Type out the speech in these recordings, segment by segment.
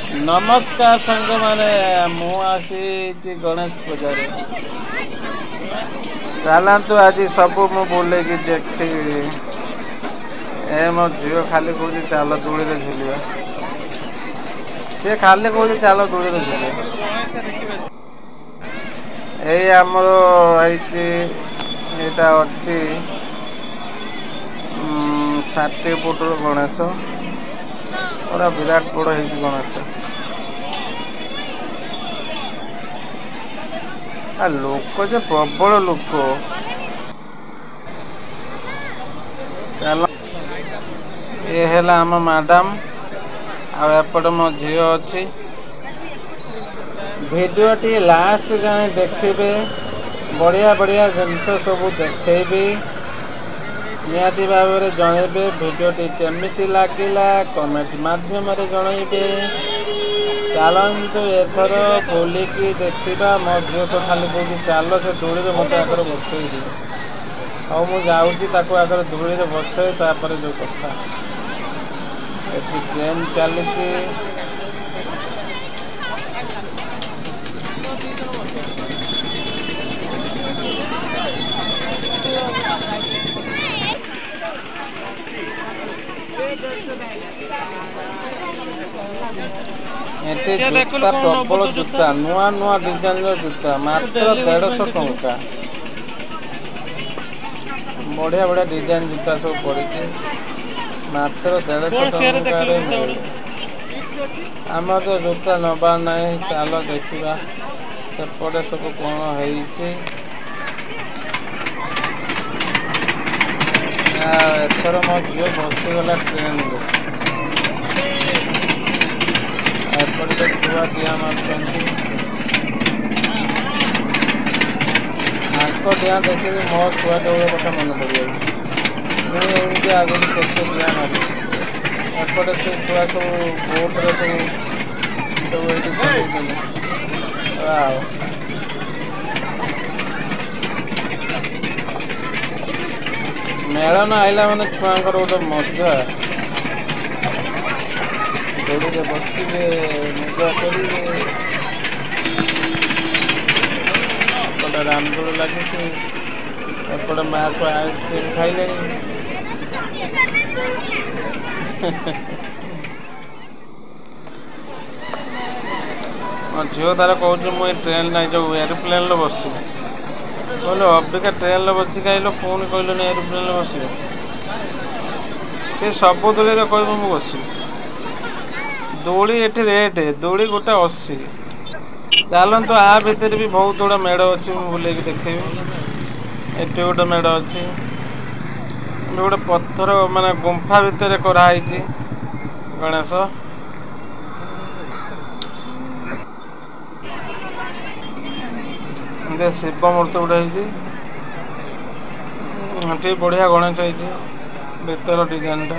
ନମସ୍କାର ସାଙ୍ଗମାନେ, ମୁଁ ଆସିଛି ଗଣେଶ ପୂଜାରେ। ଚାଲନ୍ତୁ ଆଜି ସବୁ ମୁଁ ବୁଲେଇକି ଦେଖେଇବି। ଏ ମୋ ଝିଅ ଖାଲି କହୁଛି ଚାଲ ଦୋଳିରେ ଝୁଲିବା। ସିଏ ଖାଲି କହୁଛି ଚାଲ ଦୋଳିରେ ଝୁଲିବା। ଏଇ ଆମର ହେଇଛି, ଏଇଟା ଅଛି 60 ଫୁଟର ଗଣେଶ, ପୁରା ବିରାଟ ବଡ଼ ହେଇଛି ଗଣେଶ। ଆ ଲୋକ ଯେ ପ୍ରବଳ ଲୋକ। ଚାଲ, ଏ ହେଲା ଆମ ମ୍ୟାଡ଼ାମ ଆଉ ଏପଟେ ମୋ ଝିଅ ଅଛି। ଭିଡ଼ିଓଟି ଲାଷ୍ଟ ଯାଏଁ ଦେଖିବେ, ବଢ଼ିଆ ବଢ଼ିଆ ଜିନିଷ ସବୁ ଦେଖେଇବି। ନିହାତି ଭାବରେ ଜଣେଇବେ ଭିଡ଼ିଓଟି କେମିତି ଲାଗିଲା, କମେଣ୍ଟ ମାଧ୍ୟମରେ ଜଣେଇବେ। ଚାଲନ୍ତୁ ଏଥର ବୁଲିକି ଦେଖିବା। ମୋ ଝିଅ ତ ଖାଲି କହୁଛି ଚାଲ ସେ ଦୋଳିରେ ମୋତେ ଆଗରେ ବସେଇ ଦିଅ। ହଉ, ମୁଁ ଯାଉଛି ତାକୁ ଆଗରେ ଦୋଳିରେ ବସେଇ, ତାପରେ ଯୋଉ କଥା। ଏଠି ଟ୍ରେନ୍ ଚାଲିଛି। ଏଠି ଜୁତା ପ୍ରବଳ, ଜୁତା ନୂଆ ନୂଆ ଡିଜାଇନର ଜୁତା, ମାତ୍ର 150 ଟଙ୍କା। ବଢ଼ିଆ ବଢ଼ିଆ ଡିଜାଇନ ଜୁତା ସବୁ ପଡ଼ିଛି, ମାତ୍ର 150 ଟଙ୍କାରେ ମିଳିବ। ଆମର ତ ଜୁତା ନେବାର ନାହିଁ। ଚାଲ ଦେଖିବା ସେପଟେ ସବୁ କ'ଣ ହେଇଛି। ଏଥର ମୋ ଝିଅ ବସିଗଲା ଟ୍ରେନରେ। ଏପଟେ ତ ଛୁଆ ଡିଆଁ ମାରୁଛନ୍ତି। ଆଙ୍କ ଡିଆଁ ଦେଖିକି ମୋ ଛୁଆ ବେଳ କଥା ମନେ ପଡ଼ିଯାଉଛି। ମୁଁ ଏମିତି ଆଗରୁ କେତେ ଡିଆଁ ମାରିଛି। ଏପଟେ ସେ ଛୁଆ ସବୁ ବୋଟରେ ସବୁ ସବୁ ଏଇଠି ଚଲେଇଛନ୍ତି। ଆଉ ମେଳନ ଆଇଲା ମାନେ ଛୁଆଙ୍କର ଗୋଟେ ମଜା, ଦୋଳିରେ ବସିବେ, ମଜା କରିବେ। ଏପଟେ ରାମଦୋଳି ଲାଗିଛି। ଏପଟେ ମା ଛୁଆ ଆଇସ୍କ୍ରିମ୍ ଖାଇଲେଣି। ମୋ ଝିଅ ତାର କହୁଛି ମୁଁ ଏ ଟ୍ରେନ୍ ନାଇଁ ଯୋଉ ଏରୋପ୍ଲେନ୍ରେ ବସିବି। କହିଲେ ଅବିକା ଟ୍ରେନ୍ରେ ବସିକି ଆଇଲ, ପୁଣି କହିଲନି ଏରୋପ୍ଲେନ୍ରେ ବସିବ। ସେ ସବୁ ଦୋଳିରେ କହିବ ମୁଁ ବସିବି। ଦୋଳି ଏଠି ରେଟ୍, ଦୋଳି ଗୋଟେ 80। ଚାଲନ୍ତୁ, ଆ ଭିତରେ ବି ବହୁତ ଗୁଡ଼ା ମେଢ଼ ଅଛି, ମୁଁ ବୁଲେଇକି ଦେଖେଇବି। ଏଠି ଗୋଟେ ମେଢ଼ ଅଛି, ଗୋଟେ ପଥର ମାନେ ଗୁମ୍ଫା ଭିତରେ କରାହେଇଛି ଗଣେଶ। ଶିବ ମୂର୍ତ୍ତି ଗୋଟେ ହେଇଛି ଏଠି, ବଢ଼ିଆ ଗଣେଶ ହେଇଛି ଭିତର ଡିଜାଇନଟା।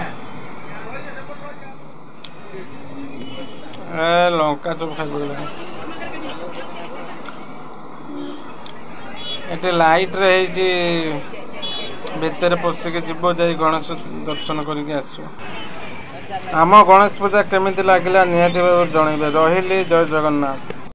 ଏ ଲଙ୍କା ଚପ ଖାଇ ପଡ଼ିଲାଣି। ଏଠି ଲାଇଟରେ ହେଇଛି, ଭିତରେ ପଶିକି ଯିବ, ଯାଇ ଗଣେଶ ଦର୍ଶନ କରିକି ଆସିବ। ଆମ ଗଣେଶ ପୂଜା କେମିତି ଲାଗିଲା ନିହାତି ଭାବରେ ଜଣେଇବେ। ରହିଲି, ଜୟ ଜଗନ୍ନାଥ।